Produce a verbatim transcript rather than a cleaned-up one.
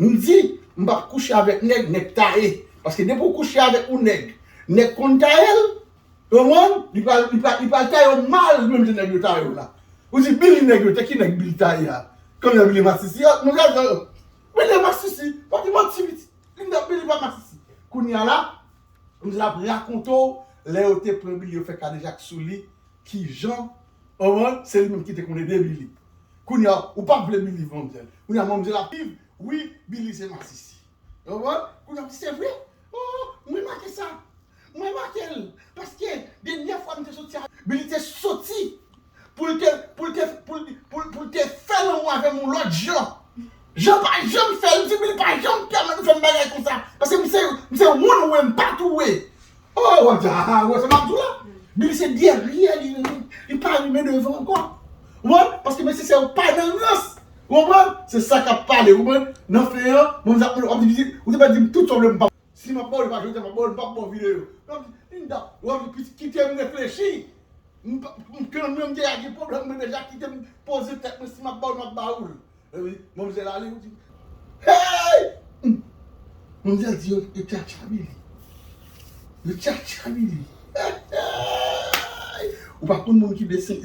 M di, m p ap kouche avèk nèg, nèg taye. Paske depi w kouche avèk yon nèg, nèg konn taye l, ou konprann? Li pral, li pral, li pral taye w mal, menm jan nèg yo taye w la. Ou di, Billy nèg yo, te ki nèg Billy taye a? Kounye a Billy masisi, yo, nou gade yo. Billy masisi, pa di manti, pitit. Li di Billy pa masisi. Kounye a la, m di l ap rakonte w, lè yo te pran Billy, yo fè kadejak sou li, kijan, ou konprann? Se li menm ki te konn ede Billy. Kounye a, ou pa vle Billy, manmzèl. Kounye a, manmzèl ap viv, wi, Billy se masisi. Ou konprann? Kounye a, se vre? Oh, mwen make sa. Mwen make l. Paske, dènyè fwa m te soti a, Billy te soti pou l te, pou l te, pou l, pou l, pou l te fè lanmou avè m yon lòt jan. Jan pa janm fè l, m di Billy pa janm pèmèt ou fè m bagay konsa. Paske m se, m se one way, m pa two way. Oh, w ap di, ah, wè sa m ap di w la. Billy se dèyè li renmen. Li pa renmen devan ankò. Ou konprann? Paske mesye sa yo pa nan rans. Ou konprann? Se sa k ap pale, ou konprann? Nan fen an, mwen m ap di pitit, ou te pa di m tout sa w vle m pa. Si m ap ba w li pa jodi a, m ap ba w li, m p ap ba w videyo. Mwen ap di, Linda, w ap di pitit kite m reflechi. M pa, m, ke mwen m deja gen pwoblèm, mwen deja kite m poze tèt mwen, si m ap ba w li, m ap ba w li. Epi, manmzèl ale, ou di, hey! Manmzèl di yo, yo tchatcha Billy. Yo tchatcha Billy. Ou pa konn moun ki blese